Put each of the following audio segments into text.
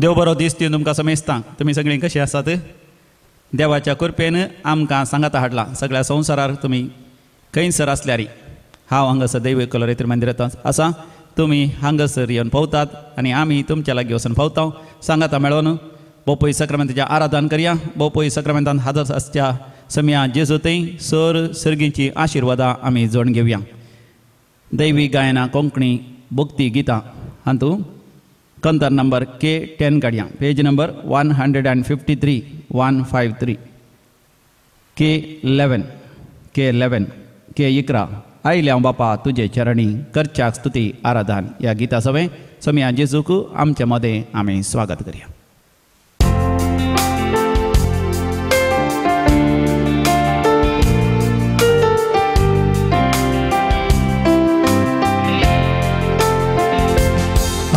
देव बरो दीस दिवन तुमकां समेस्तां. तुमी सगळीं कशीं आसात? देवाच्या कृपेन आमकां सांगाता हाडला. सगळ्या संवसारार तुमी खंयसर आसल्यारी हांव हांगासर दैवी कलरेत्र मंदिरांत आसा. तुमी हांगासर येवन पावतात आनी आमी तुमच्या लागीं वचून पावता. सांगाता मेळोन बोपोय सक्रमेंताचें आराधन करया. बोपोय सक्रमेंतान हाजर आसच्या समया जेजू थंय सर सर्गीची आशिर्वादां आमी जोड घेवया. दैवी गायना कोंकणी भक्ती गितां हातूं कंतर नंबर K10 काडया. Page number 153 153 K11 K11 K11. आयल्या बापा तुजे चरणी करच्याक स्तुती आराधन ह्या गिता सवें समया जेजूक आमचे मदें आमी स्वागत करया.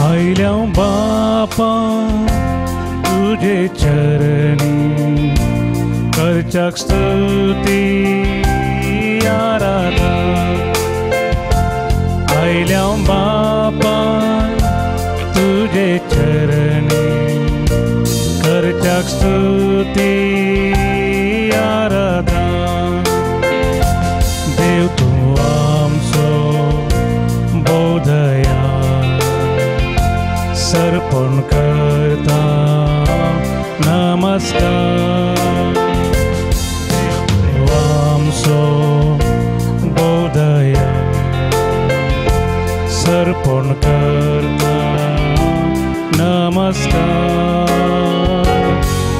आयल्या बापा तुजे चरणी करच्याक स्तुती आराधना. आयल्या बापा तुजे चरणी करच्याक स्तुती आराधना. देव तूं आमचो बोधया सर्पण करता नमस्कार. देव आमचो बोधया सर्पण करता नमस्कार.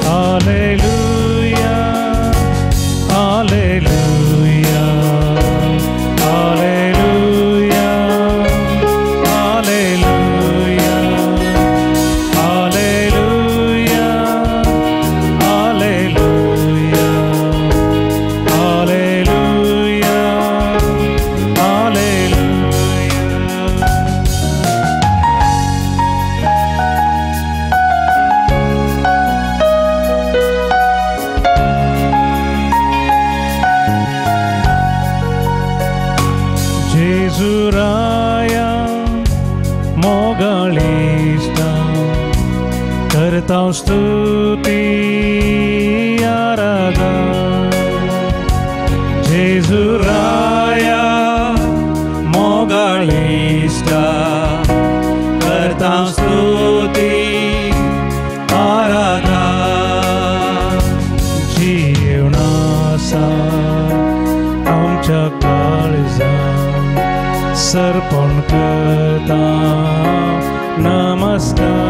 Hallelujah hallelujah hallelujah hallelujah hallelujah hallelujah hallelujah hallelujah. जेजुराया मोगाळिश्टा करता स्तुती आराधना. जेजुराया मोगाळिश्टा करता स्तुती आराधना. जीवनासा आमच्या काळजा सर्पण करता नमस्कार.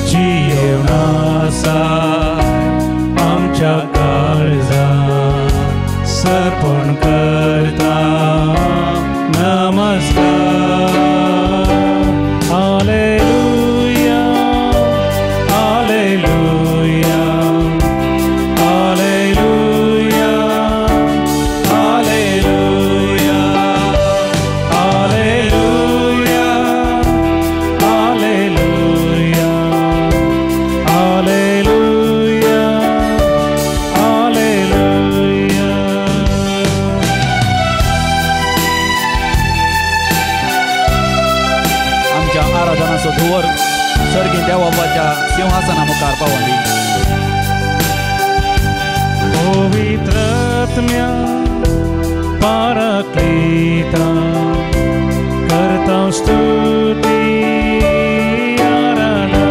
जीवनासा आमच्या काळजा सर्पण करता नमस्कार. Hallelujah hallelujah hallelujah hallelujah hallelujah hallelujah hallelujah hallelujah. आमच्या आराधनाचो धुवर सर्गी देवाच्या सिंहासना मुखार पावली. पवित्रात्म्या पाराक्लीता करता स्तुती आराधना.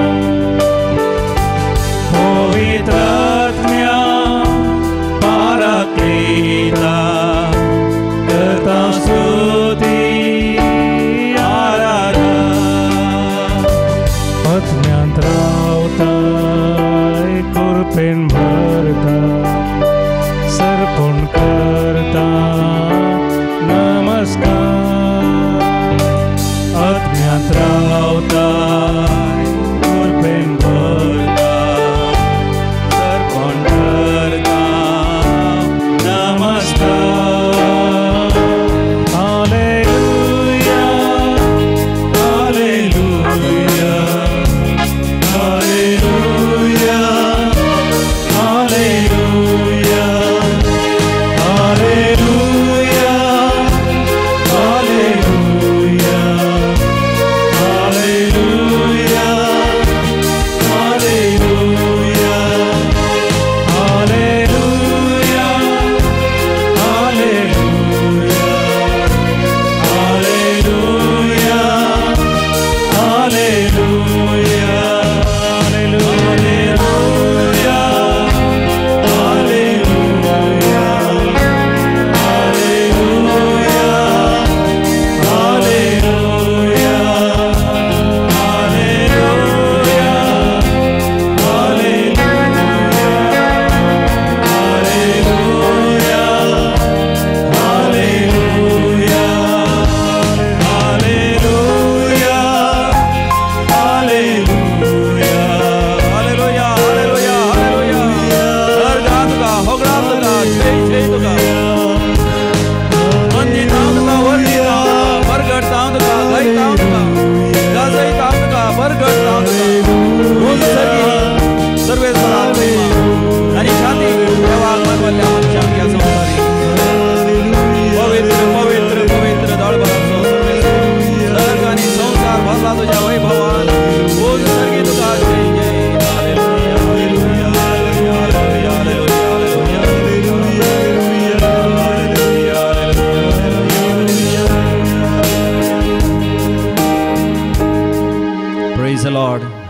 पवित्रात्म्या पाराक्लीता करता स्तुती आराधना. आत्म्यांत रावताय कृपेन भरता सर्पण करता नमस्कार. आत्म्यांत रावताय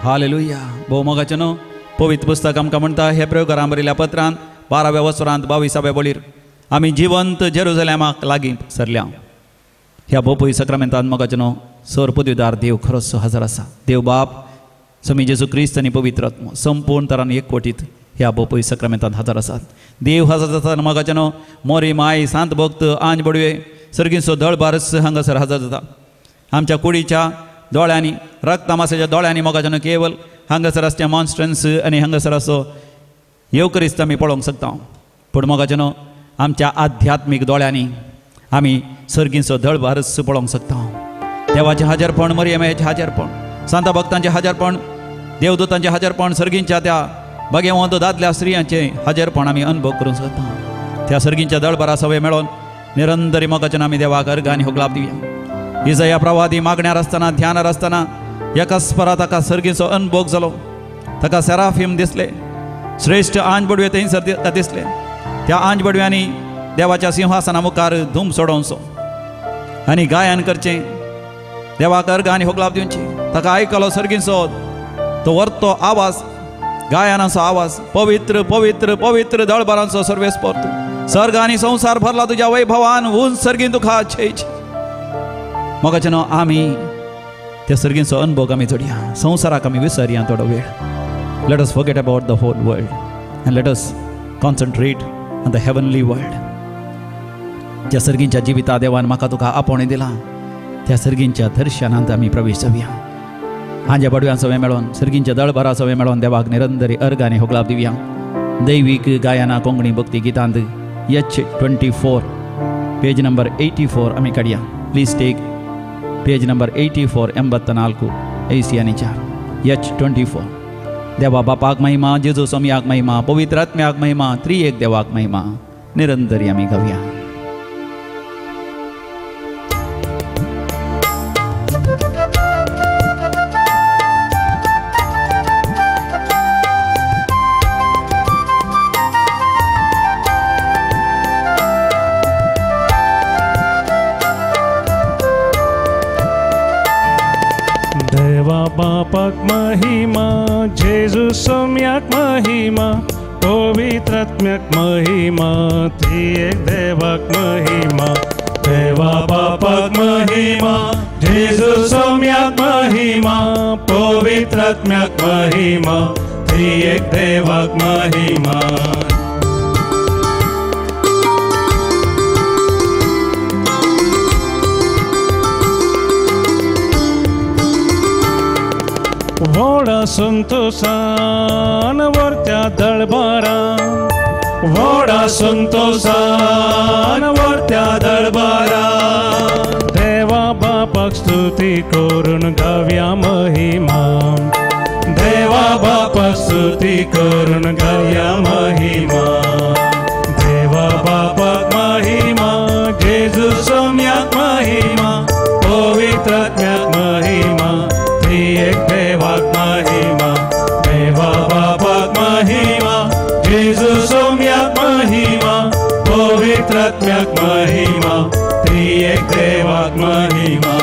हालेलुया. भोव मोगाचें न्हू पवित्र पुस्तक आमकां म्हणटा हे प्रयोगारां बरयल्या पत्रान 12व्या वसरांत 22व्या बोळीर आमी जिवंत जेरुजलेमाक लागीं सरल्या. ह्या बोपूय सक्रमेंतान मोगाचें न्हू सर पदवीदार देव खरोच हजर आसा. देव बाप स्वामी जेजू क्रिस्त आनी पवित्र आत्मो संपूर्ण तरान एकवटीत ह्या बोपूय सक्रमेंतान हजर आसात. देव हजर जाता मोगाचें न्हू मोरी माय सांत भक्त आंज बडवे सर्गींचो दळबारस हांगासर हजर जाता. आमच्या कुडीच्या दोळ्यांनी रक्तमासाच्या दोळ्यांनी मोगाचें न्हू केवल हांगासर आसचें मॉन्स्ट्रन्स आनी हांगासर असो येवकरिस्त आमी पळोवंक शकता. पूण मोगाचें न्हू आमच्या आध्यात्मीक दोळ्यांनी आमी सर्गींचो दळबारस पळोवंक शकता. देवाचें हाजरपण, मरियमाचें हाजरपण, सांता भक्तांचें हाजरपण, देवदूतांचें हाजरपण, सर्गींच्या त्या भाग्यवंत दादल्या स्त्रियांचें हाजरपण आमी अनुभव करूंक शकता. त्या सर्गींच्या दळबारा सवय मेळोन निरंतरी मोगाचें आमी देवाक अर्घ आनी होगलाप दिवया. इजया प्रवादी मागण्यार आसतना ध्यानार आसतना एकास्परा ताका सर्गींचो अनुभोग जालो. ताका सेराफीम दिसले, श्रेश्ठ आंज बडवे थंयसर ताका दिसले. त्या आंज बडव्यांनी देवाच्या सिंहासना मुखार धूम सोडोवचो आनी गायन करचें, देवाक अर्घ आनी होगलाप दिवचें. ताका आयकलो सर्गींचो तो वर्तो आवाज, गायनाचो आवाज, पवित्र पवित्र पवित्र दळबारांचो सर्वेस्पोर्त, सर्ग आनी संवसार भरला तुज्या वैभवान, उंच सर्गीन तुका छेच. मोगाचें न्हू आमी त्या सर्गींचो अनुभव आमी जोडया. संवसाराक आमी विसरया थोडो वेळ. Let us forget about the whole world and let us concentrate on the heavenly world. ज्या सर्गींच्या जिविता देवान म्हाका तुका आपोवणें दिलां त्या सर्गींच्या दर्शनांत आमी प्रवेश जावया. हांज्या बडव्यां सवय मेळोन सर्गींच्या दळभरा सवय मेळोन देवाक निरंतरी अर्घ आनी होगलाप दिवया. दैवीक गायना कोंकणी भक्ती गितांत H24 page number 84 आमी काडया. Please take page number 84 84 84 H24. देवा बापाक महिमा, जेजू स्वामयाक महिमा, पवित्र आत्म्याक महिमा, त्रिएक देवाक महिमा, निरंतरी आमी गावया. देवा बापाक महिमा, जेजू सोम्याक महिमा, पवित्र आत्म्याक महिमा, त्रिएक देवाक महिमा. देवा बापाक महिमा, जेजू सोम्याक महिमा, पवित्र आत्म्याक महिमा, त्रिएक देवाक महिमा. व्हडा संतोषान वरत्या दळबारान, व्हडा संतोषान वरत्या दळबारान, देवा बापाक स्तुती करून गावया महिमा, देवा बापाक स्तुती करून गावया महिमा. देवा बापाक महिमा, जेजू सोम्याक महिमा, पवित्र आत्म्याक महिमा, त्रिएक देवाक महिमा. देवा बापाक महिमा, जेजू सोम्याक महिमा, पवित्र आत्म्याक महिमा, त्रिएक देवाक महिमा.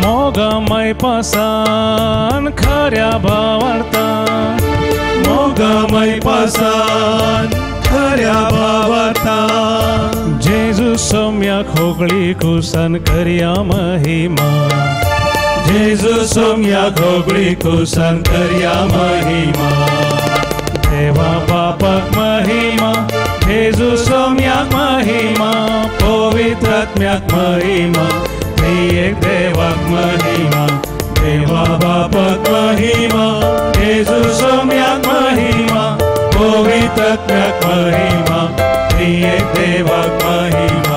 मोगामय पासान खऱ्या भावार्थान, मोगामय पासान खऱ्या भावार्थान, जेजू सोम्याक होगळी कुसान करया महिमा, जेजू सोम्याक होगळी कुसान करया महिमा. देवा बापाक महिमा, जेजू सोम्याक महिमा, पवित्र आत्म्याक महिमा, त्रिएक देवाक महिमा. देवा बापाक महिमा, जेजू सोम्याक महिमा, पवित्र आत्म्याक महिमा, त्रिएक देवाक महिमा.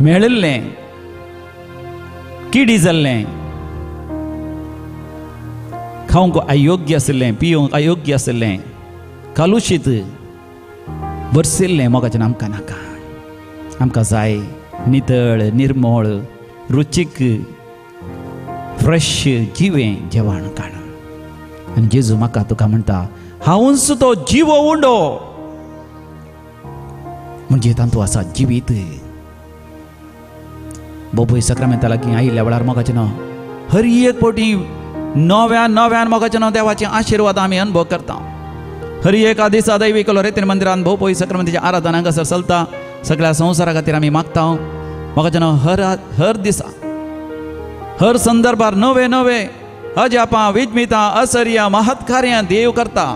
मेळिल्लें किडी जाल्लें खावंक अयोग्य आशिल्लें पिवंक अयोग्य आशिल्लें कलुशीत बरसिल्लें मोगाचें आमकां नाका. आमकां जाय नितळ निर्मळ रुचीक फ्रेश जिवें जेवण काण. आनी जेजू म्हाका तुका म्हणटा हांवूच तो जिवो उंडो म्हणजे तातूंत आसा जिवीत. बोबोय साक्रामेंता लागीं आयिल्ल्या वेळार मोगाचें न्हू हर एक फावटी नव्यान नव्यान मोगाचें न्हू देवाचे आशिर्वाद आमी अनुभव करता. हर एका दिसा दैवी कलोरेतीन मंदिरान भोवपोय साक्रामेंताची आराधना हांगासर चलता. सगळ्या संवसारा खातीर आमी मागता मोगाचें न्हू हर हर दिसा हर संदर्भार नवे नवे अजापां विज्मितां असर्यां महत्कार्यां देव करता.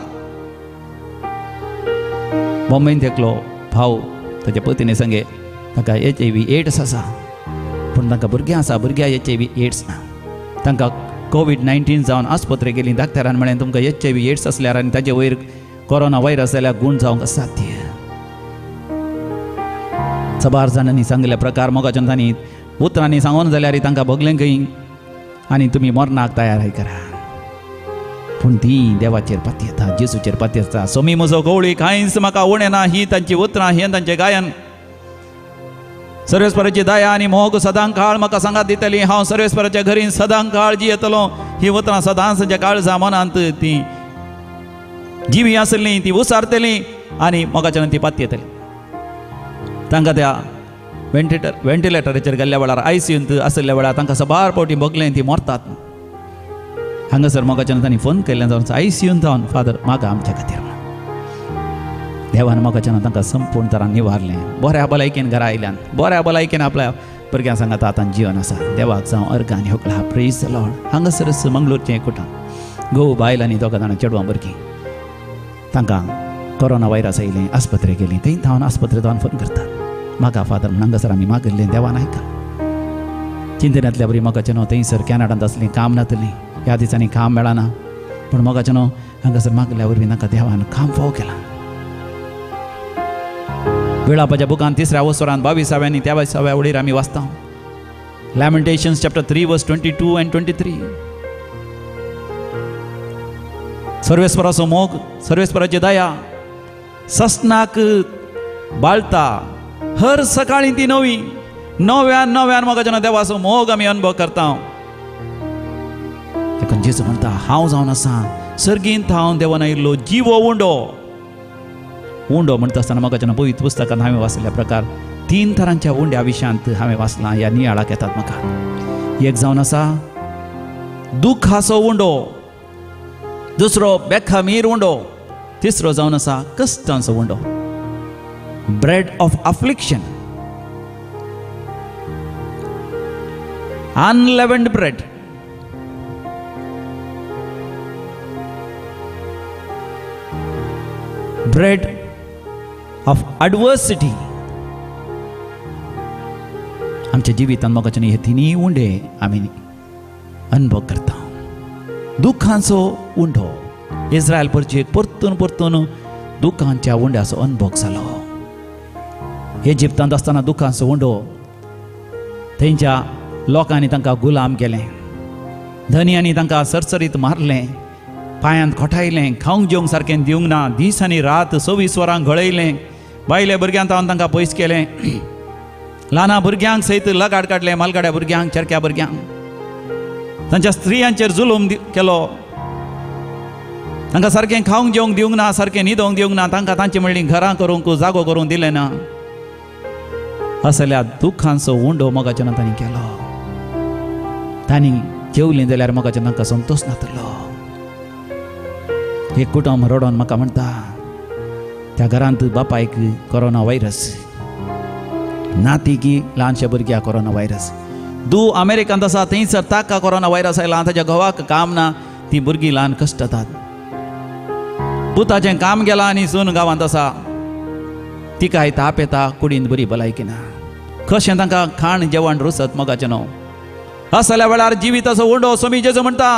बॉम्बेंत एकलो भाव ताच्या पतीने सांगे ताका HIV AIDS आसा पूण तांकां भुरग्यां आसा भुरग्यां HIV AIDS ना. तांकां COVID-19 जावन आस्पत्रे गेली. डाक्टरान म्हळें तुमकां HIV AIDS आसल्यार आनी ताजे वयर कोरोना व्हायरस जाल्यार गूण जावंक असाध्य. सबार जाणांनी सांगिल्ल्या प्रकार मोगाच्यान तांणी उतरांनी सांगून जाल्यार तांकां भोगलें खंय आनी तुमी मरणाक तयार करा. पूण ती देवाचेर पातयेता जेजूचेर पातयेता. सोमी म्हजो गवळी कांयच म्हाका उणें ना ही तांची उतरां हें तांचें गायन. सर्वेस्पराची दया आनी मोग सदां काळ म्हाका सांगात दितली हांव सर्वेस्पराच्या घरी सदां काळ जियेतलो. ही उतरां सदांच तांच्या काळजा मनांत ती जिवी आसली ती उसारतली आनी मोगाच्यान ती पातयेतली. तांकां त्या व्हेंटिलेटराचेर गेल्ल्या वेळार ICUंत आशिल्ल्या वेळार तांकां सबार फावटी भोगलें ती मरतात. हांगासर मोगाच्यान तांणी फोन केल्ल्यान जावन ICUंत जावन फादर मागा आमच्या खातीर म्हणून देवान मोगाच्यान तांकां संपूर्ण तरान निवारलें. बऱ्या भलायकेन घरा आयल्यान बऱ्या भलायकेन आपल्या भुरग्यां सांगात आतां जिवन आसा. देवाक जावं अर्गां आनी होकला. Praise the Lord. हांगासरच मंगळूरचें कुटुंब घोव बायल आनी दोगां जाणां चेडवां भुरगीं तांकां कोरोना व्हायरस आयलें आस्पत्रे गेलीं. थंय धांवन आस्पत्रे धांवन फोन करतात म्हाका फादर म्हण हांगासर आमी मागिल्लें देवान आयका. चिंतनांतल्या बरी मोगाचें न्हू थंयसर कॅनडांत आसलीं काम नातलीं ह्या दिसांनी काम मेळना पूण मोगाचें न्हू हांगासर मागल्या वरवीं तांकां देवान काम फावो केलां. वेळापाच्या बुकान तिसऱ्या वसरान 22व्या आनी 23व्या वळीर आमी वाचता. Lamentations chapter 3 verse 22 and 23. सर्वेस्पराचो मोग सर्वेस्पराची दया ससनाक बाळता. हर सकाळी ती नवी नव्यान नव्यान मोगाच्या देवाचो मोग आमी अनुभव करता. देखून जेजू म्हणटा हांव जावन आसा सर्गींत हांव देवान आयिल्लो जिवो उंडो. उंडो म्हणटा आसतना मोगाच्या पवित्र पुस्तकांत हांवें वाचिल्ल्या प्रकार 3 तरांच्या उंड्या विशयांत हांवें वाचलां ह्या नियाळाक येतात म्हाका. एक जावन आसा दुखाचो उंडो, दुसरो बेखामीर उंडो, तिसरो जावन आसा कश्टांचो उंडो, bread of affliction, unleavened bread. Bread of adversity. आमच्या जिवितांत मोगाच्यान हे तिनूय उंडे आमी अनुभव करता. दुखांचो उंडो इस्रायल परचेक परतून परतून दुखांच्या उंड्याचो अनुभव जालो. इजिप्तांत आसतना दुखांचो उंडो थंयच्या लोकांनी तांकां गुलाम केलें, धनयांनी तांकां सरसरीत मारलें, पांयांत खोटायलें, खावंक जेवंक सारकें दिवंक ना, दीस आनी रात 24 वरां घळयलें, बायले भुरग्यांक तावन तांकां पयस केलें, ल्हाना भुरग्यांक सयत लगाड काडलें, मालगाड्या भुरग्यांक चरक्या भुरग्यांक, तांच्या स्त्रियांचेर जुलूम केलो, तांकां सारकें खावंक जेवंक दिवंक ना, सारकें न्हिदोंक दिवंक ना, तांकां तांचे म्हणली घरां करूंक जागो करूंक दिलें ना. असल्या दुखांचो उंडो मोगाच्यान तांणी केलो. तांणी जेवलीं जाल्यार मोगाच्यान तांकां संतोश नातलो. एक कुटुंब रडोन म्हाका म्हणटा त्या घरांत बापायक कोरोना व्हायरस, नातीकी ल्हानशा भुरग्याक कोरोना व्हायरस, दू अमेरिकांत आसा थंयसर ताका कोरोना व्हायरस आयला, ताच्या घोवाक काम ना, ती भुरगीं ल्हान कश्टतात, पुताचें काम गेलां आनी सून गांवांत आसा, तिकाय ताप येता, कुडीन बरी भलायकी ना, कशें तांकां खाण जेवण रुसत मोगाचें न्हू. असल्या वेळार जिविताचो उंडो सोमी जेजू म्हणटा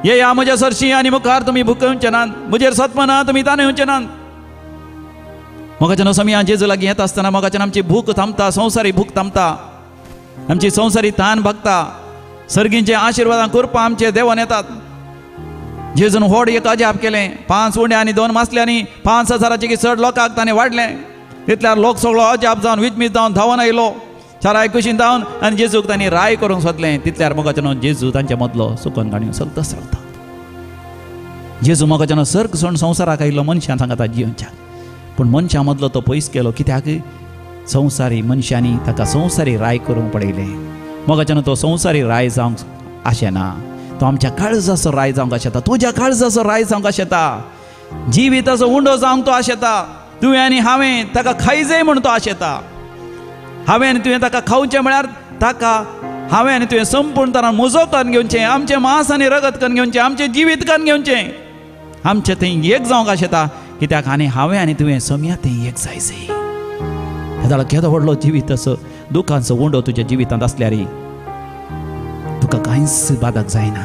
येया म्हज्या सरशी आनी मुखार तुमी भुकेवचे नात, म्हजेर सतमना तुमी ताणें येवचे नात. मोगाच्या न्हू सोमी जेजू लागीं येता आसतना मोगाच्यान आमची भूक थांबता, संवसारी भूक थांबता. आमची संवसारी तान भगता, सर्गींचे आशिर्वादां कृपा आमचे देवान येतात. जेजून व्हड एक अजाप केलें, 5 उंडे आनी 2 मासल्यांनी 5000 की चड लोकांक ताणें वाडलें. तितल्यार लोक सगळो अजाप जावन विचमीत जावन धांवन आयलो, चाराय कुशीन धांवन आनी जेजूक तांणी राय करूंक सोदलें. तितल्यार मोगाच्यानो जेजू तांचे मदलो सुकून गाणयो चलता चलता. जेजू मोगाच्यानो सर्ग सोड संवसाराक आयिल्लो मनशान सांगता जियोवच्याक, पूण मनशां मदलो तो पयस केलो. कित्याक? संवसारी मनशांनी ताका संवसारी राय करूंक पळयलें. मोगाच्यानो तो संवसारी राय जावंक आशेना, तो आमच्या काळजाचो राय जावंक आशेता, तुज्या काळजाचो राय जावंक आशेता, जिविताचो उंडो जावंक तो आशेता. तुवें आनी हांवें ताका खायजय म्हूण तो आशेता. हांवें आनी तुवें ताका खावचें म्हळ्यार ताका हांवें आनी तुवें संपूर्ण तरान म्हजो करून घेवचें, आमचें मांस आनी रगत करून घेवचें, आमचें जिवीत करून घेवचें. आमचें थंय एक जावंक आशेता. कित्याक? आनी हांवें आनी तुवें समया थंय एक जायजय. हेदाळ केदो व्हडलो जिवीत असो दुखांचो उंडो तुज्या जिवितांत आसल्यार तुका कांयच बादक जायना.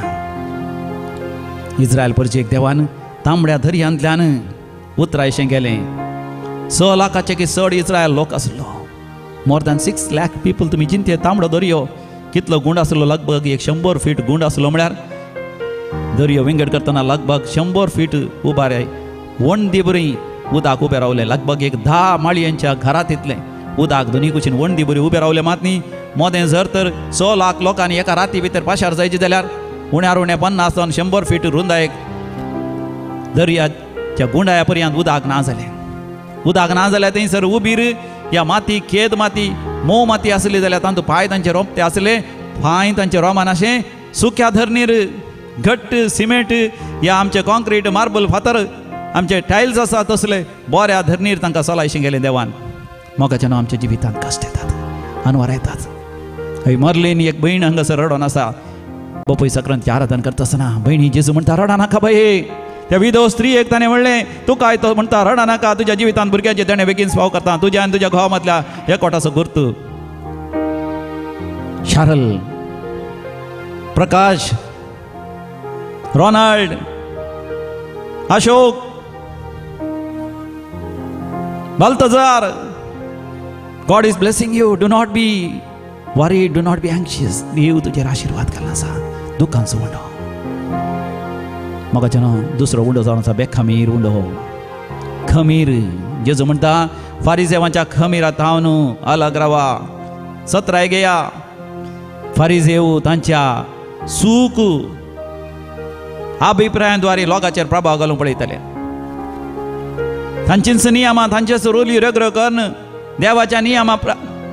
इस्रायल परचेक देवान तांबड्या दर्यांतल्यान उतरायशें गेलें. 6 लाखाचे की चड इस्रायल लोक आसलो, मोर दॅन 6 लाख पीपल. तुमी चिंते तांबडो दर्यो कितलो गुंड आसलो, लगभग 100 फीट गुंड आसलो. म्हळ्यार दर्यो विंगड करतना लगभग 100 फीट उबारे वणदी बरी उदक उबें रावलें. लगभग 10 माळयांच्या घरांत इतलें उदक दोनी कुशीन वणदी बरी उबें रावलें. मात न्ही मोदें जर तर 6 लाख लोकांनी एका राती भितर पाशार जायचे जाल्यार उण्यार उणें 50 जावन 100 फीट रुंदायक दर्याच्या गुंडाया पर्यंत उदक ना जालें. उदक ना जाल्यार थंयसर उबीर या माती, खेद माती, मोव माती आसली जाल्यार तांतूं पांय तांचे रोमते आसले, पांय तांचे रोमान अशें सुक्या धरणीर घट्ट सिमेंट या आमचे कॉन्क्रीट मार्बल फातर आमचे टायल्स आसा तसले बऱ्या धरणीर तांकां सोलायशें गेलें देवान. मोगाच्यान आमच्या जिवितांत कश्ट येतात, अनवार येतात. हय मरलेन एक भयण हांगासर रडोन आसा, बापूय सक्रांतीचें आराधन करता आसतना भयणी जेजू म्हणटा रडा नाका बाये. त्या विधव स्त्री एक ताणें म्हणलें तुका तो म्हणटा रडा नाका, तुज्या जिवितांत भुरग्याचे तेणें बेगीन स्वाव करता, तुज्या आनी तुज्या घोवा मदल्या एकवटाचो गुर्त. Sharal, Prakash, Ronald, Ashok, Baltazar, God is blessing you. Do not be worried, do not be anxious. देव तुजेर आशिर्वाद घालना आसा. दुखांचो उंडो मोगाच्यानो दुसरो उंडो जावन आसा बेखमीर उंडो. खमीर जेजू म्हणटा फारिजेवांच्या खमिरा थावन अलग रावा, सत्राय घेया. फारिजेव तांच्या सूख अभिप्रायांद्वारे लोकांचेर प्रभाव घालूंक पळयताले. तांचीच नियमां, तांचेच रोली रगरो करून देवाच्या नियमा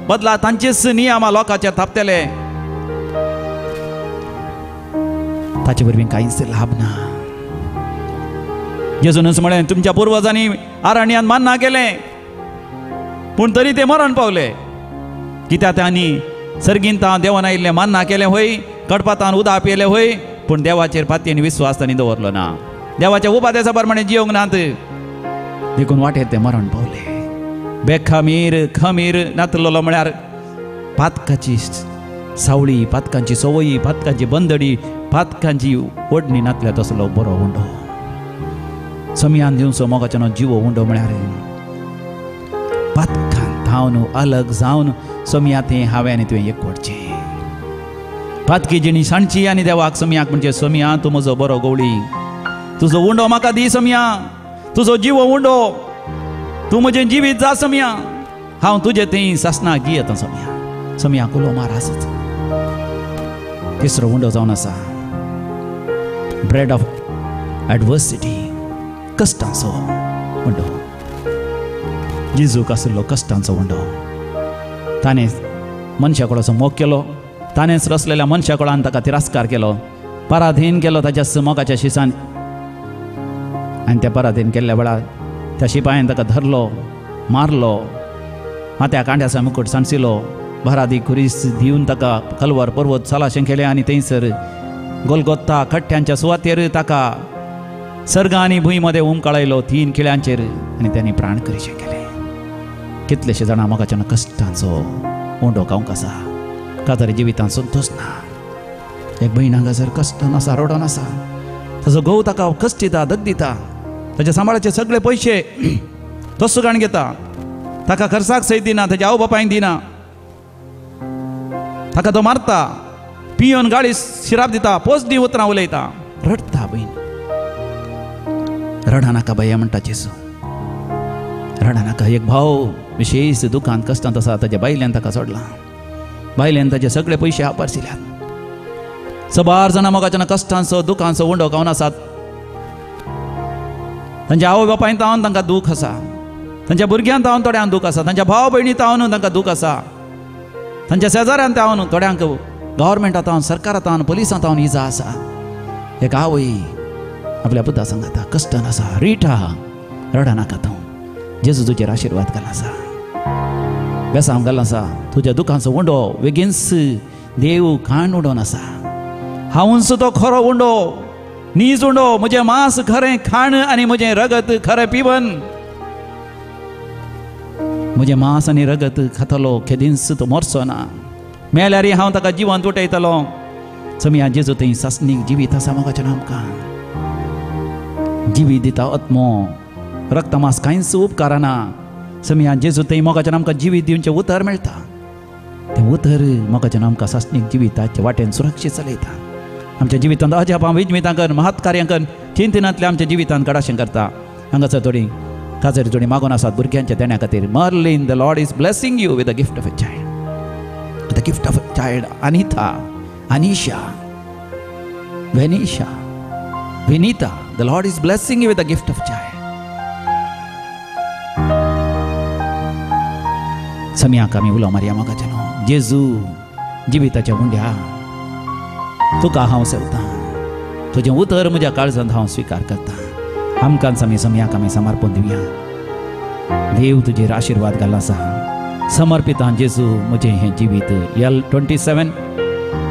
बदला तांचीच नियमां लोकांचेर थापतले. ताचे वरवीं कांयच लाभ ना. जेजूनच म्हळें तुमच्या पुर्वजांनी आरण्यांत मान्ना केलें पूण तरी ते मरण पावले. कित्याक तांणी सर्गींत देवान आयिल्लें मान्ना केलें होय, कडपातान उदक पियेलें होय, पूण देवाचेर पातयेन विस्वास तांणी दवरलो ना. देवाच्या उपाद्याचा प्रमाणे जियोंक नात, देखून वाटेर ते मरण पावले. बेखमीर खमीर नातलेलो म्हळ्यार पातकाची सावळी, पातकांची संवयी, पातकांची बंदडी, पातकांची ओडणी नातल्या तसलो बरो उंडो. समयान दिवचो मोगाच्यानो जिवो उंडो म्हळ्यार पातकान धांवन अलग जावन समया तें हांवें आनी तुवें एकवटचें. पातकी जिणी सांडची आनी देवाक समयाक म्हणजे समया तूं म्हजो बरो गवळी, तुजो उंडो म्हाका दी समया, तुजो जिवो उंडो, तूं म्हजें जिवीत जा समया, हांव तुजें थंय सासणाक जियेता समया. समया कुलो मार आसत. तिसरो उंडो जावन आसा ब्रेड ऑफ एडवर्सिटी, कश्टांचो उंडो. जेजूक आशिल्लो कश्टांचो उंडो. ताणें मनशा कडेन मोग केलो, ताणेंच रचलेल्या मनशा कडेन ताका तिरस्कार केलो, पराधीन केलो ताच्या मोगाच्या शिसान. आनी त्या पराधीन केल्ल्या वेळार त्या शिपायान ताका धरलो, मारलो, माथ्या कांड्याचा मुकुट सांडसिलो, भरादी खुरीस दिवन ताका कलवर पर्वत सालाशें केलें आनी थंयसर गोलगोत्ता खट्ट्यांच्या सुवातेर ताका सर्ग आनी भूंय मदें उमकाळयलो 3 खिळ्यांचेर आनी तांणी प्राण करीशें केलें. कितलेशे जाणां मोगाच्यान कश्टांचो उंडो खावंक आसा, काजारी जिवितांत संतोश ना. एक भयण हांगासर कश्टान आसा, रडोन आसा, ताजो घोव ताका कश्ट दिता, दग दिता, ताच्या सांबाळाचे सगळे पयशे तसो काण घेता, ताका खर्चाक सयत दिना, ताच्या आवय बापायक दिना. ताका तो मारता, पियोन गाळी शिराप दिता, पोसडी उतरां उलयता, रडटा भयण. रडा नाका बाया म्हणटा जेजू, रडा नाका. एक भाव विशेष दुखांत कश्टांत आसा, ताच्या बायल्यान ताका सोडला, बायल्यान ताचे सगळे पयशे आपरशिल्यात. सबार जाणां मोगाच्या कश्टांचो दुखांचो उंडो खावन आसात. तांच्या आवय बापायन तावन तांकां दूख आसा, तांच्या भुरग्यान तावन थोड्यांक दूख आसा, तांच्या भाव भयणी तावन तांकां दूख आसा, तांच्या शेजाऱ्यान तावन थोड्यांक गव्हर्मेंटा तावन, सरकारा तावन, पोलिसां तावन इजा आसा. एक आवय आपल्या पुता सांगता कश्टान आसा, रिटा रडा नाका तूं, जेजू तुजेर आशिर्वाद घाल आसा, बेसांव घाल आसा, तुज्या दुखांचो उंडो बेगीनच देव खाण उडोवन आसा. हांवूच तो खरो उंडो, नीज उंडो, म्हजें मांस खरें खाण आनी म्हजें रगत खरें पिवन. म्हजें मांस आनी रगत खातलो केदींच तो मरचो ना, मेल्यार हांव ताका जिवंत उठयतलो. समिया जेजू थंय सासणीक जिवीत आसा मोगाच्या आमकां जिवीत दिता आत्मो, रक्तमास कांयच उपकारना. समिया जेजू थंय मोगाच्या आमकां जिवीत दिवचें उतर मेळटा, तें उतर मोगाच्या आमकां सासणीक जिविताचे वाटेन सुरक्षीत चलयता. आमच्या जिवितांत अजापां विजमितां कर, महत्कार्यां कर, चिंतनांतल्या आमच्या जिवितांत कडाशें करता. हांगासर थोडी काजरी थोडी मागून आसात भुरग्यांच्या देण्या खातीर. Merlin, the Lord is blessing you with the gift of a child, the gift of a child. Anita, Anisha, Venisha, Vinita, the Lord is blessing you with the gift of child. सम्याक आमी उलो मारया मोगाच्या न्हू, जेजू जिविताच्या उंड्या तुका हांव सेवतां, तुजें उतर म्हज्या काळजांत हांव स्विकार करतां. आमकां आमी सम्याक आमी समर्पण दिवया. देव तुजेर आशिर्वाद घाल आसा. समर्पितां जेजू म्हजें हें जिवीत. L27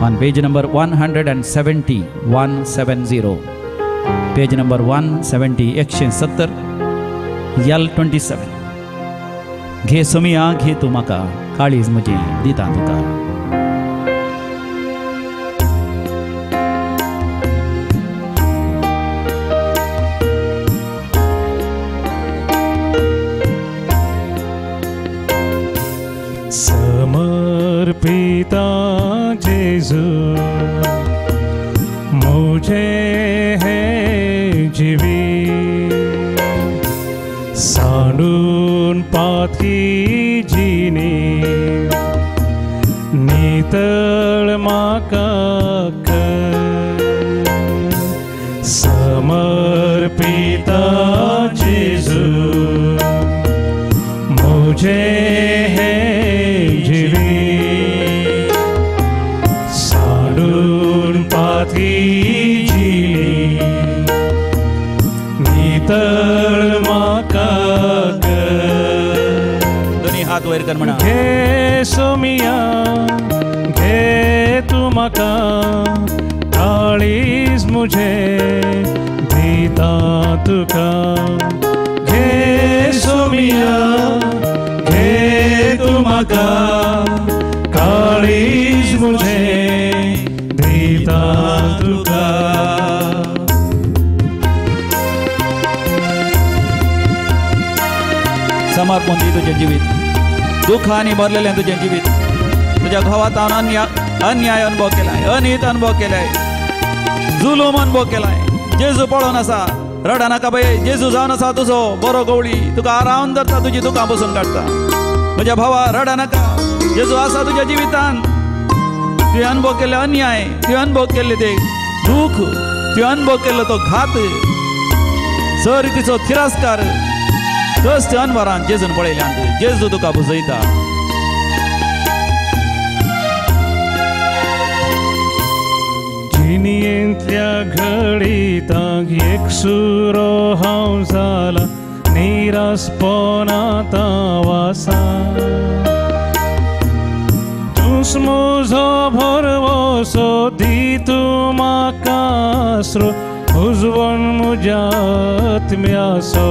on page number 170, 170, page number 170, 170, L27. घे सोमिया घे तूं म्हाका, काळीज म्हजें दिता तुका. समर्पिता जेजू मुझे है जीवी, सांडून पाथी जिनी नितळ म्हाका कर. समर्पिता जेजू मुझे है जीवी, सांडून पाथी जिनी नितळ म्हाका कर. दोनी हात वयर कर म्हणा. घे सोमिया घे तूं म्हाका, काळीज मुझे दिता तुका. घे सोमिया घे तूं म्हाका, काळीज मुझे दिता तुका. समर्पण दी तुजें जिवीत, दुखांनी भरलेलें तुजें जिवीत. तुज्या घोवात अन्याय अनुभव केलाय, अनीत अनुभव केलाय, जुलूम अनुभव केलाय. जेजू पळोवन आसा, रडा नाका बाये, जेजू जावन आसा तुजो बरो गवळी, तुका आरावन धरता, तुजी दुकां बसून काडटा. म्हज्या भावा रडा नाका, जेजू आसा तुज्या जिवितान. तुवें अनुभव केल्ले अन्याय, तुवें अनुभव केल्ले ते दूख, तुवें अनुभव केल्लो तो घात, सरितीचो तिरस्कार, कश्ट अनवरान जेजून पळयल्यान जेजू तुका बुजयता. जिणेंतल्या घडितांक एकसुरो हांव जाला, निरासपणांत हांव आसा. तूंच म्हजो भरवसो, दी तूं म्हाका आसरो, उजवण म्हज्या आत्म्याचो.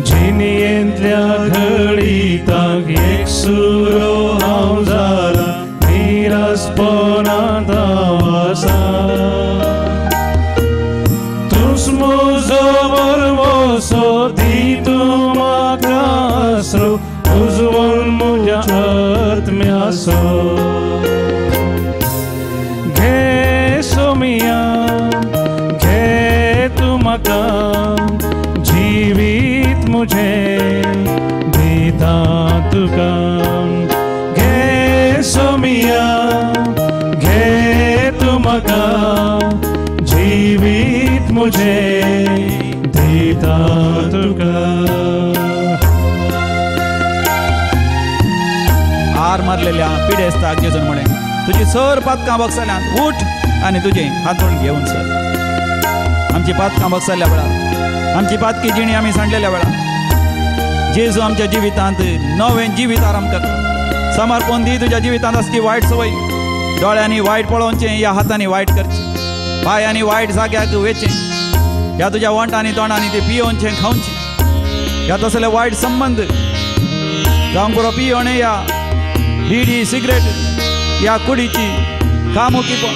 जिणेंतल्या घडितांक एकसुरो हांव जाला, निरासपणांत हांव आसा. तूंच म्हजो भरवसो, दी तूं म्हाका आसरो, उजवण म्हज्या आत्म्याचो. सोमियासो घे सोमिया घे तूं म्हाका जिवीत मुझे दिता तुका घे सोमिया घे तूं म्हाका जिवीत मुझे दिता तुका। आर मारलेल्या पिडेस्ताक जेजून म्हळें तुजी सर पातकां बगसल्यांत उठ आनी तुजें हातूण घेवन सर। आमची पातकां बगसल्ल्या वेळार आमची पातकी जिणी आमी सांडलेल्या वेळार जेजू आमच्या जिवितांत नवें जिवीत आरंभ करता। समर्पण दी तुज्या जिवितांत आसची वायट संवय दोळ्यांनी वायट पळोवचें या हातांनी वायट करचें पांयांनी वायट जाग्याक वेचें या तुज्या वंटांनी तोंडांनी ते पियोवचें खावचें या तसले वायट संबंद जावंक पुरो पियोणे या बिडी सिगरेट या कुडीची कामुकीपण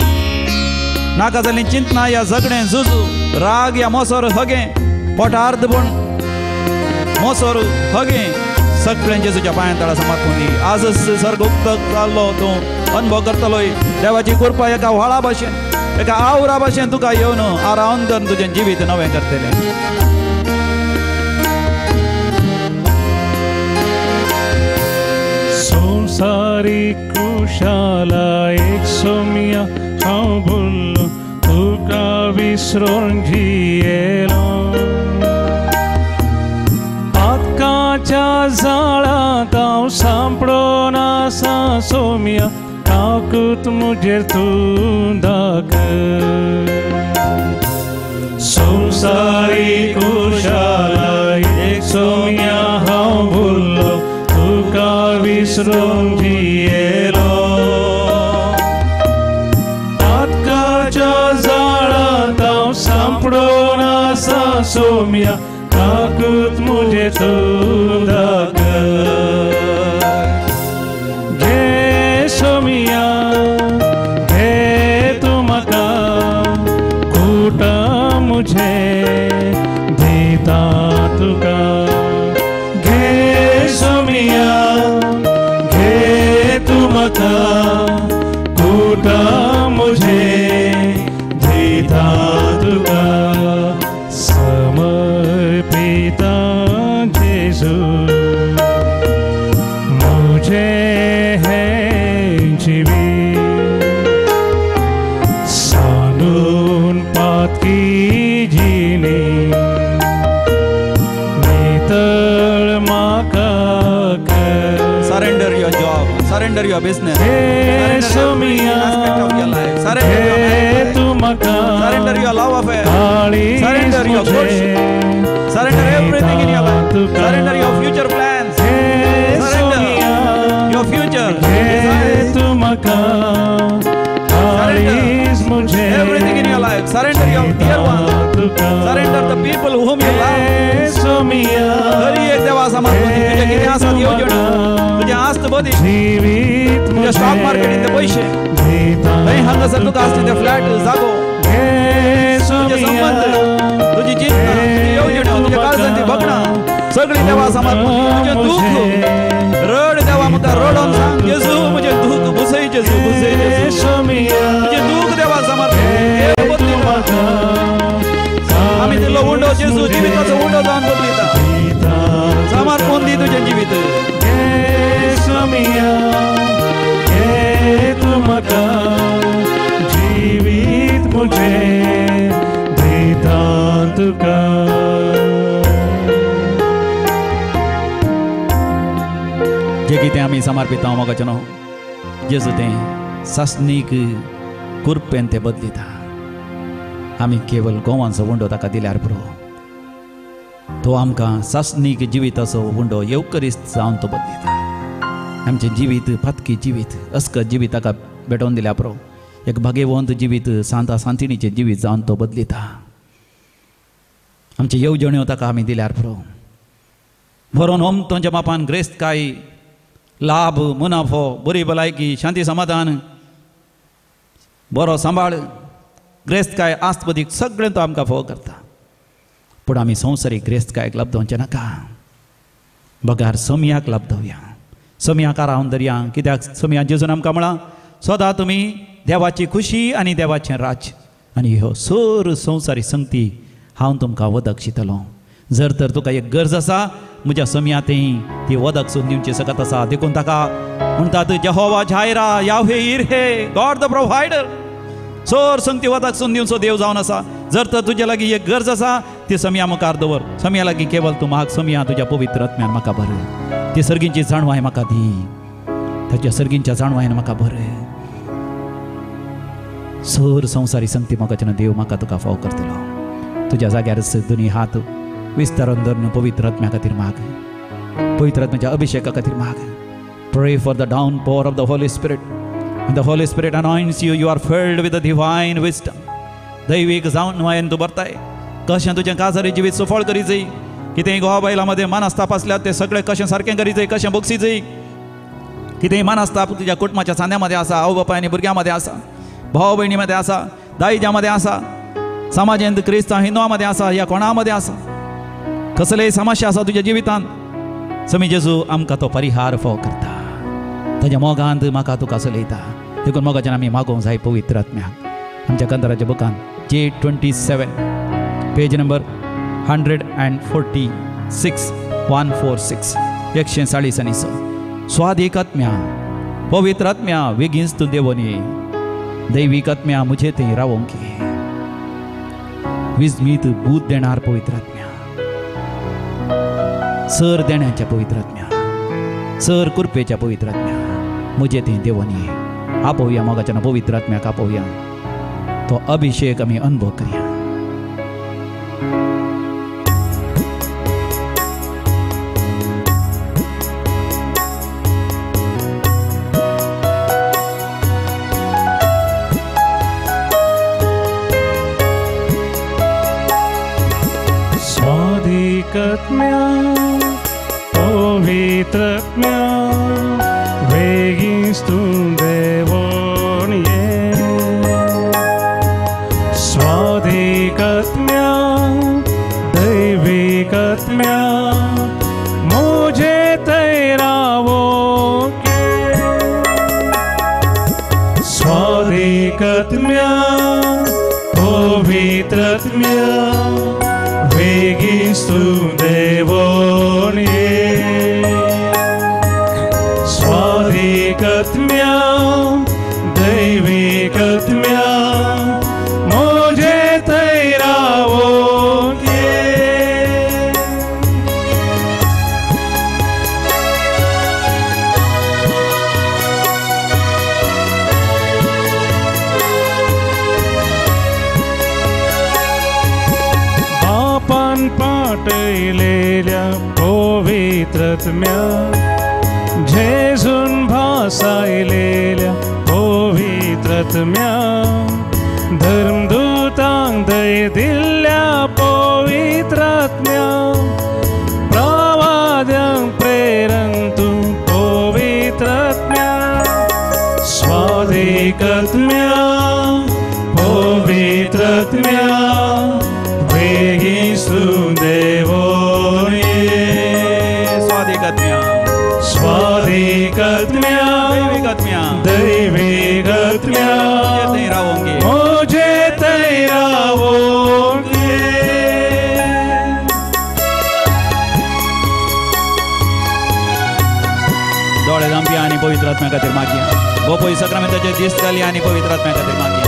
नाका जाल्लीं चिंतना या झगडें झुजू राग या मोसोर हगें पोटा अर्दपण मोसोर हगें सगळें जेजूच्या पांयां तळा समर्पण दी। आजच सर्ग उक्तो जाल्लो तूं अनुभव करतलोय। देवाची कृपा एका व्हाळा भाशेन एका आवरा भाशेन तुका येवन आरावन धरून तुजें जिवीत नवें करतलें। संसारी कुशाला एक सोमिया हांव भुल्लो तुका विसरून जियेलो पातकाच्या जाळांत हांव सांपडोन आसा सोमिया ताकत मुजेर तूं दाखय। संसारी कुशाला एक सोमिया हांव भुल्लो तुका विसरून जियेलो पातकाच्या जाळांत हांव सांपडोन आसा सोमिया ताकत मुजेर तूं दाखय। घे सोमिया घे तूं म्हाका कुटा मुझे दिता तुका घे सोमिया घे तूं म्हाका कुटा मुझे दिता तुका समर्पिता जेजू मुझे है जीवित सांडून पातकी जिणी नितळ म्हाका कर। Surrender your job, surrender your business, Somiya surrender तूं म्हाका surrender your love affair, surrender your courtship, surrender everything in your life, surrender your future plans, surrender your future desires, तूं म्हाका surrender everything in your life, surrender your dear one, surrender the people whom you love. तरी एक देवा समर्पण तुजें कितें आसा येवजण तुजें आस्त बरी तुज्या स्टॉक मार्केटींतले पयशे थंय हांगासर तुका आसता ते फ्लॅट जागो तुजे संबंद तुजी चिंतना तुजी येवजण्यो तुज्या काळजांची भगणां सगळीं देवा समर्पण। तुजें दूख रड देवा मुखार रडोन सांग जेजू म्हजें दूख बुसय जेजू बुसय जेजू तुजें दूख देवा समर्पण। देव बदलिता आमी दिल्लो उंडो जेजू जिविताचो उंडो जावन बदलिता। समर्पण दी तुजें जिवीत। घे सोमिया घे तूं म्हाका जिवीत मुझे दिता तुका। जे कितें आमी समर्पिता मोगाचें न्हू जेजू तें सासणीक कुरपेन तें बदलिता। आमी केवल गोवांचो उंडो ताका दिल्यार पुरो तो आमकां सासणीक जिविताचो उंडो येवकरीस्त जावन तो बदलिता। आमचें जिवीत पातकी जिवीत अस्कत जिवीत ताका भेटोवन दिल्यार पुरो एक भाग्यवंत जिवीत सांता सांतिणीचें जिवीत जावन तो बदलिता। आमच्यो येवजण्यो ताका आमी दिल्यार पुरो भरोन होमतोंच्या मापान ग्रेस्त काय लाभ मुनाफो बरी भलायकी शांती समाधान बरो सांबाळ ग्रेस्त काय आस्तपदीक सगळें तो आमकां फोव करता। पूण आमी संवसारीक ग्रेस्त कायक लाभ दवरचें नाका बगार सोमयाक लाभ दवया। सोमया रावन दरया. कित्याक सोमया जेजून आमकां म्हळां सदां तुमी देवाची खुशी आनी देवाचें राज्य आनी ह्यो सर संवसारी संगती हांव तुमकां वदक शितलो. जर तर तुका एक गरज आसा म्हज्या सोमया थंय ती वदक सोदून दिवची सकत आसा. देखून ताका म्हणटात Jehovah Jireh, Yahweh Yireh, God the provider. Sir संगती वदक सोदून दिवचो देव जावन आसा. जर तर तुजे लागीं एक गरज आसा ती सोमया मुखार दवर. सोमया लागीं केवल तूं म्हाका सोमया तुज्या पवित्र आत्म्यान म्हाका बरें ती सर्गींची जाणवाय म्हाका दी. ताच्या सर्गींच्या जाणवायन म्हाका बरें सर संवसारी संगती म्हाका देव म्हाका तुका फाव करतलो. तुज्या जाग्यार दोनी हात विस्तारून धरून पवित्र आत्म्या खातीर माग, पवित्र आत्म्याच्या अभिषेका खातीर माग. Pray for the downpour of the Holy Spirit. When the Holy Spirit anoints you, you are filled with the divine wisdom. दैवीक जाणवायेन तूं भरताय. कशें तुजें काजारी जिवीत सुफळ करी जाय, कितेंय घोवा बायलां मदें मानस्ताप आसल्यार तें सगळें कशें सारकें करी जाय, कशें बक्षी जाय. कितेंय मानस्ताप तुज्या कुटुंबाच्या सांद्या मदें आसा, आवय बापाय आनी भुरग्यां मदें आसा, भाव भयणी मदें आसा, दायज्या मदें आसा, समाजेंत क्रिस्तांव हिंदुआं मदें आसा, ह्या कोणा मदें आसा, कसलेय समस्या आसा तुज्या जिवितांत, समी जेजू आमकां तो परिहार फाव करता. ताज्या मोगांत म्हाका तुका चलयता. देखून मोगाच्यान आमी मागोवंक जाय पवित्र आत्म्याक. आमच्या कंदराच्या बुकान J27 page number 146 146 140 आनी 6. स्वादीक आत्म्या पवित्र आत्म्या वेगींच तूं देवोनी, दैवीक आत्म्या म्हजे थंय रावोंक विजमीत बूद देणार पवित्र आत्म्या, सर देण्याच्या पवित्र आत्म्या, सर कुरपेच्या पवित्र आत्म्या म्हजे थंय देवोनी. आपोवया मोगाच्यान पवित्र आत्म्याक आपोवया, तो अभिषेक आमी अनुभव करया. स्वादिकत्म्या पवित्रत्म्या वेगींच तूं देवोन ये. स्वादिकत्म्या दैविकत्म्या मुझे तैरावो के. स्वादिकत्म्या पवित्रत्म्या वेगींच तूं देवोन ये. स्वादिकत्म्या दैविकत्म्या मुझे तैरावो ये. बापान पाटयलेल्या पवित्रत्म्या, जेजून भासायलेल्या पवित्रत्म्या, धर्मदूतांक दय दिल्ल्या पवित्रत्म्या, प्रवाद्यांक प्रेरण तूं पवित्रत्म्या. स्वादिकत्म्या पवित्रत्म्या वेगींच तूं देवोन ये. स्वादिकत्म्या स्वादिकत्म्या दैविकत्म्या दैविकत्म्या मुझे तैरावोंगे. दोळे धांपया आनी पवित्र आत्म्या खातीर मागया. गोपोई सक्रामेंताचे दीस घालया आनी पवित्र आत्म्या खातीर मागया.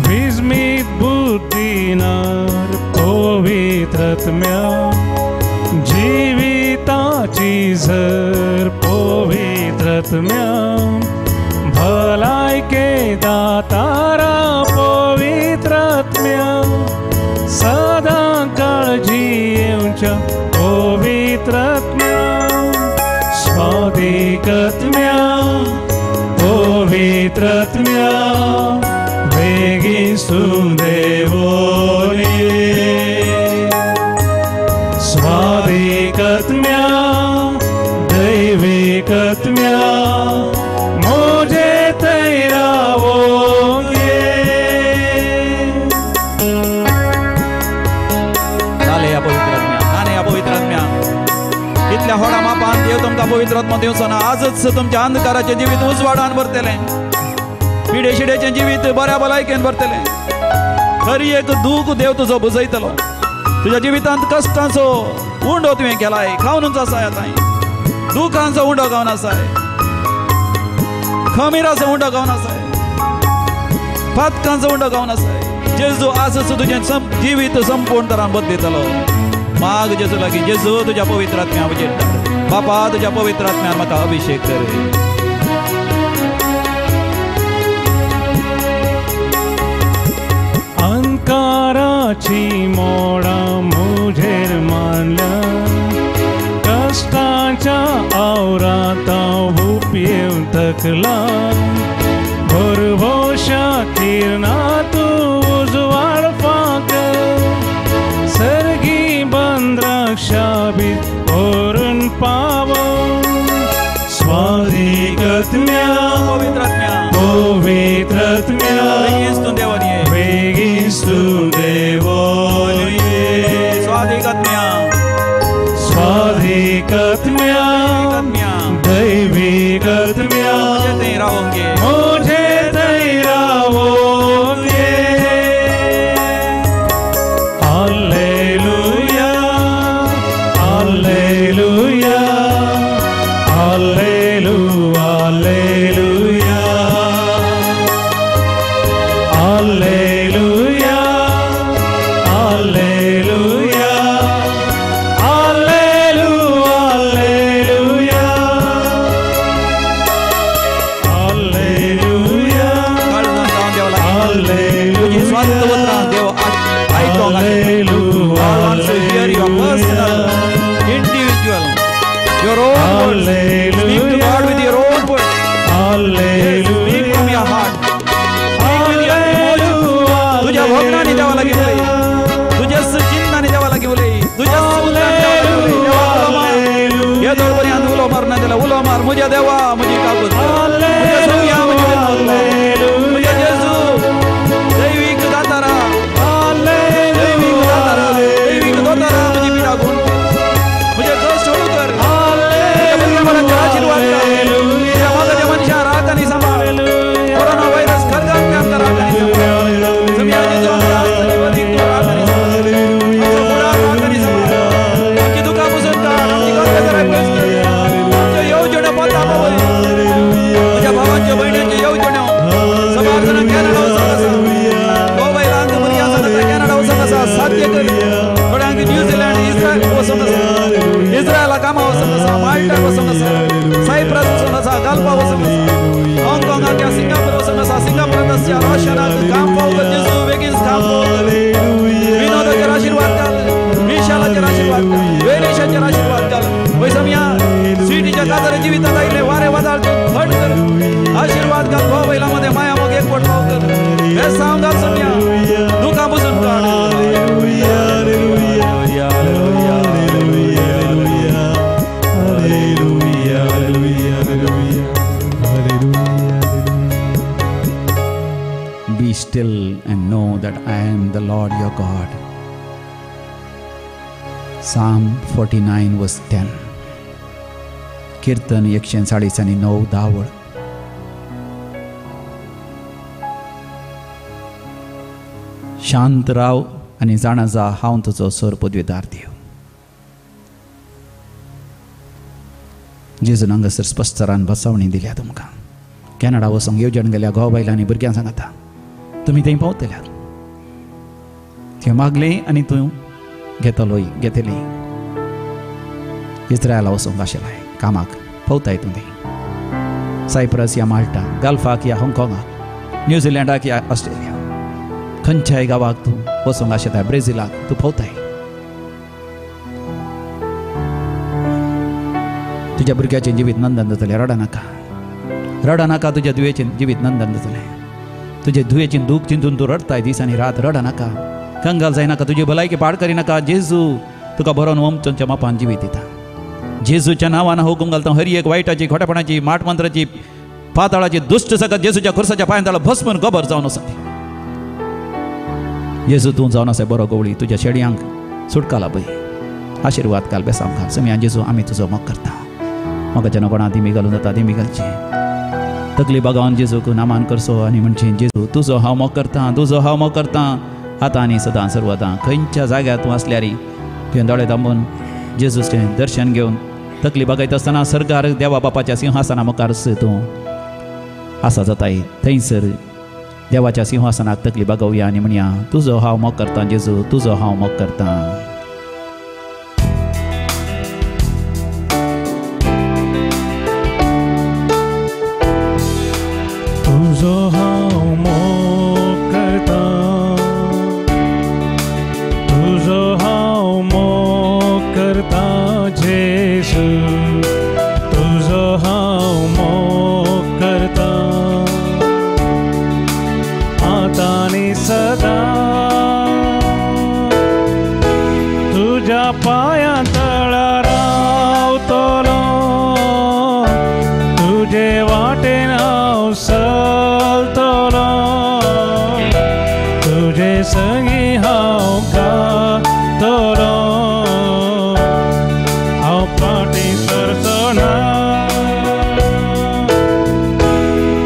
विस्मित बुद्धीनार पवित्रत्म्या, जिविताची झर पवित्रत्म्या, भलायके दातारा पवित्रत्म्या, सदां काळजी येवच्या पवित्रत्म्या. स्वादिकत्म्या पवित्रत्म्या वेगींच तूं देवोन ये. स्वादिकत्म्या दैविकत्म्या मुझे तैरावो ये. त्या होडा मापान देव तुमकां पवित्र आत्मो दिवचो ना. आजच तुमच्या अंधकाराचें जिवीत उजवाडान भरतलें, पिडेशिडेचें जिवीत बऱ्या भलायकेन भरतलें. हर एक दूख देव तुजो बुजयतलो. तुज्या जिवितांत कश्टांचो उंडो तुवें केलाय, खावनूच आसाय आतां, दुखांचो उंडो खावन आसाय, खमीराचो उंडो खावन आसाय, पातकांचो उंडो खावन आसाय. जेजू आजच तुजें जिवीत संपूर्ण तरान बदलितलो. माग जेजू लागीं, जेजू तुज्या पवित्र आत्म्या म्हजेर धाड, बापा तुज्या पवित्र आत्म्यान म्हाका अभिशेक कर. अंधकाराची मोडां म्हजेर मानल्या, कश्टांच्या आवरांत हांव उपयेवन थकलां. भरभोशा किरणां तूं उजवाड फांक, सर्गी बंद्राक्षाबीज भरून पावो. स्वाधिकत्म्या पवित्र आत्म्या, पवित्र आत्म्या, बेगीन तूं देवोन ये. स्वाधिकत्म्या, स्वाधिकत्म्या, दैविकत्म्या, मुझे थंय रावोंगे. Hallelujah, hallelujah, hallelujah, hallelujah, hallelujah, hallelujah, hallelujah, hallelujah, hallelujah. God wants to hear your personal, individual, your own words. Speak to God with your own words. Yes, speak from your heart. Speak with your emotions. तुझ्या भोगणांनी देवा लागीं उलय, तुज्या चिंतनांनी देवा लागीं उलय, तुज्या उतरांनी देवा लागीं उलय. देवा उलो मार, हे दोळपर्यंत उलो मारना जाल्यार उलो मार, म्हज्या देवा म्हजी काकूत कर, म्हज्या सोम्या म्हजी विनवण कर, म्हज्या जेजू दैवीक दातारा, दैवीक दातारा, दैवीक दोतारा म्हजी पिडा गुण कर, म्हजे कश्ट हळू कर, म्हज्या भुरग्याबाळांचेर आशिर्वाद कर, म्हज्या मोगाच्या मनशां राख आनी सांबाळ, कोरोना व्हायरस खरगांतल्यान आमकां राख आनी सांबाळ. सोम्या जेजू आमच्या आत्म्याची बदीक तूं राख आनी सांबाळ, आमचो फुडार राख आनी सांबाळ, आमची दुखां पुसून काड, आमची गरजें पयस कर, आमच्यो येवजण्यो पोता पावय, म्हज्या भावांच्यो भयण्यांच्यो येवजण्यो सबार जाणां कॅनडा वचूंक आसा, घोव बायलांक भुरग्यां सांगाता कॅनडा वचूंक आसा, साध्य कर. थोड्यांक न्यूझिलंड, इस्रायल वचूंक आसा, इस्रायला कामां वचूंक आसा, माल्टाक वचूंक आसा, सायप्रस वचूंक आसा, गल्फा वचूंक आसा, हाँगकाँगाक या सिंगापूर वचूंक आसा. सिंगापुरांत आसच्या रशियनाक काम पावकर जेजू बेगीन काम पावकर. विनोदाचेर आशिर्वाद घाल, विशालाचेर आशिर्वाद घाल, वेनिशाचेर आशिर्वाद घाल. वैसमया स्वीटीच्या काजार जिवितात आयिल्ले वारे वादळ तूं थंड कर, आशिर्वाद घाल. भाव बायलां मदें माया मोग एकवट पावकर, बेसांव घाल सोम्या, दुखां पुसून काड. Be still and know that I am the Lord your God. Psalm 49 verse 10. Kirtan 149 10. शांत राव आनी जाणा जा, हांव तुजो सर पदवीदार देव. जेजून हांगासर स्पश्ट बसवणी दिल्या तुमकां. कॅनडा वचूंक येवजण गेल्या घोव बायलां आनी भुरग्यां सांगाता तुमी थंय पावतल्यात, थंय मागलें आनी तूं घेतलोय घेतली. इस्रायला वचूंक आशिल्लें कामाक पावताय तूं थंय, सायप्रस या माल्टा, गल्फाक या हाँगकाँगाक, न्यूझिलंडाक या ऑस्ट्रेलिया, खंयच्याय गांवाक तूं वचूंक आशिल्लें, ब्रेझिलाक तूं पावताय. तुज्या भुरग्याचें जिवीत नंदन जातलें, रडा नाका, रडा नाका. तुज्या धुवेचें जिवीत नंदन जातलें, तुजे धुवेचें दूख चिंतून तूं रडताय दीस आनी रात, रडा नाका, कंगाल जायनाका, तुजी भलायकी पाड करिनाका. जेजू तुका बरोवन ओमचोच्या मापान जिवीत दिता. जेजूच्या नांवान हुकूम घालता, हर एक वायटाची, खोटेपणाची, माटमंत्राची, पाताळाची दुश्ट सकत जेजूच्या खुर्साच्या पांयां तळा भस्मून गोबर जावन आसा. जेजू तूं जावन आसा बरो गवळी, तुज्या शेडयांक सुटका लाभय. आशिर्वाद घाल, बेसांव घाल. समिया जेजू आमी तुजो मोग करता. मोगाच्या कोणा दिमी घालून जाता दिमी घालची. तकली बागावन जेजूक नामान करचो आनी म्हणचें जेजू तुजो हांव मोग करता, तुजो हांव मोग करता आतां आनी सदां सर्वदां. खंयच्या जाग्यार तूं आसल्यार तुवें दोळे दांबून जेजूचें दर्शन घेवन तकली बागयता आसतना सरकार देवा बापाच्या सिंहासना मुखार तूं आसा जाताय थंयसर देवाच्या सिंहासनाक तकली बागोवया आनी म्हणया तुजो हांव मोग करता जेजू, तुजो हांव मोग करता. तुजो हांव मोग करता, तुजो हांव मोग करता जेजू, तुजो हांव मोग करता आतां आनी सदां. तुज्या पांयां तळा रावतलो, तुजे वाटेन हांव चलतलो, तुजे संगी हांव गातलो, हांव फाटीं सरचो ना.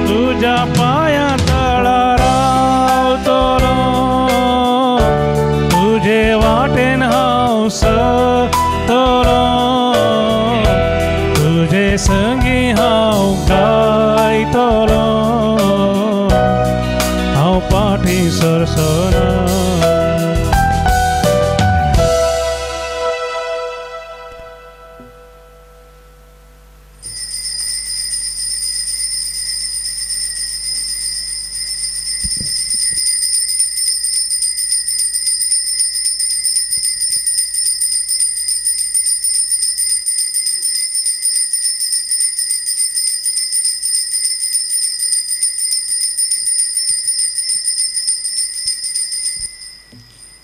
तुज्या पांयां तळा रावतलो, तुजे वाटेन हांव चलतलो, तुजे संगी हांव गायतलो, हांव फाटीं सरचो ना.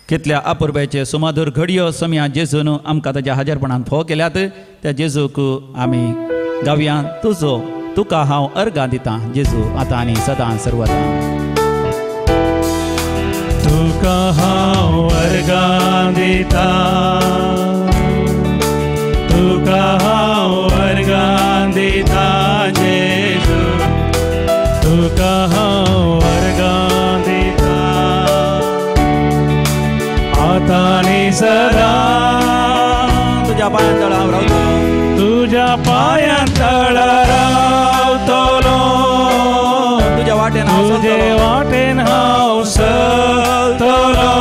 कितल्या अपुरबायचे सुमधूर घडयो सम्या जेजून आमकां ताज्या हाजेरपणान फोव केल्यात. त्या जेजूक आमी गावया तुजो तुका हांव अर्गां दितां जेजू आतां आनी सदां सर्वदां. तुका हांव अर्गां दितां, तुका हांव अर्गां दितां जेजू, तुका हांव अर्गां दितां आतां आनी सदां. तुज्या पांयां तळा हांव रावतलो, तुज्या पांयां तळा रावतलो, तुज्या वाटेन हांव तुजे वाटेन हांव चलतलो,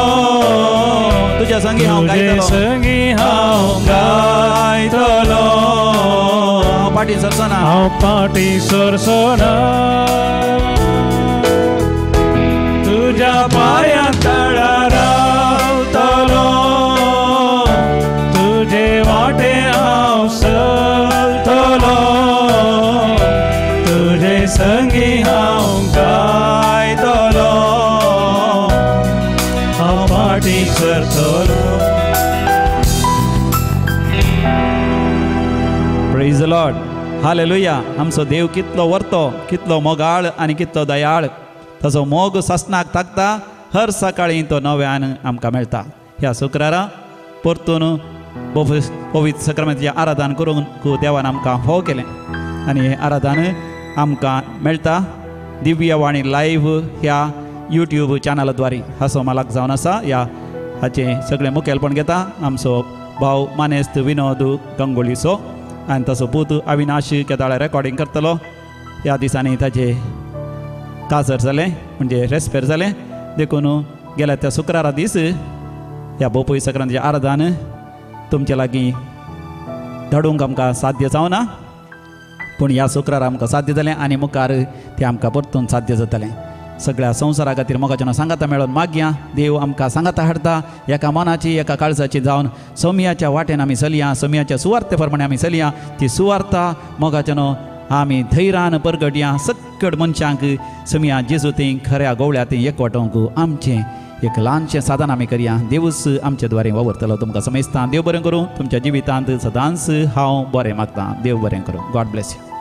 तुज्या संगी हांव तुजे गायतलो, संगी हांव गायतलो, हांव फाटीं सरचो ना, हांव फाटीं सरचो ना. तुज्या पांयां तळा रावतलो, तुजे वाटेन हांव चलतलो, तुजे संगी हांव गायतलो, हांव फाटीं सरतलो. Praise the Lord, hallelujah. आमचो देव कितलो वर्तो, कितलो मोगाळ आनी कितलो दयाळ. ताचो मोग सासणाक ताकता, हर सकाळीं तो नव्यान आमकां मेळटा. ह्या शुक्रारा परतून पवित्र सक्रामेंताचें आराधन करूंक देवान आमकां फोव केलें आनी हें आराधन आमकां मेळटा दिव्यवाणी लायव्ह ह्या यूट्यूब चॅनलाद्वारे. हाचो मालक जावन आसा ह्या हाचें सगळें मुखेलपण घेता आमचो भाव मानेस्त विनोद गंगोलीचो आनी ताचो पूत अविनाश केदाळा रेकॉर्डिंग करतलो. ह्या दिसांनी ताजे काजर जालें म्हणजे रेस्पेर जालें, देखून गेल्या त्या शुक्रारा दीस ह्या बोपय सक्रांतीचें आराधन तुमचे लागीं धाडूंक आमकां साध्य जावना, पूण ह्या शुक्रारा आमकां साध्य जालें आनी मुखार तें आमकां परतून साध्य जातलें. सगळ्या संवसारा खातीर मोगाच्यान सांगाता मेळोन मागया. देव आमकां सांगाता हाडटा एका मनाची एका काळजाची जावन सोमयाच्या वाटेन आमी चलया, सोमयाच्या सुवार्थे प्रमाणे आमी चलया. ती सुवार्ता मोगाच्यान आमी धैर्यान परगटया. सक्कड मनशांक सोमया जेजू ती खऱ्या गोवळ्या ती एकवटोवंक आमचें एक ल्हानशें साधन आमी करया. देवूच आमचे द्वारे वावरतलो. तुमकां समजता. देव बरें करूं. तुमच्या जिवितांत सदांच हांव बरें मागतां. देव बरें करूं. God bless you.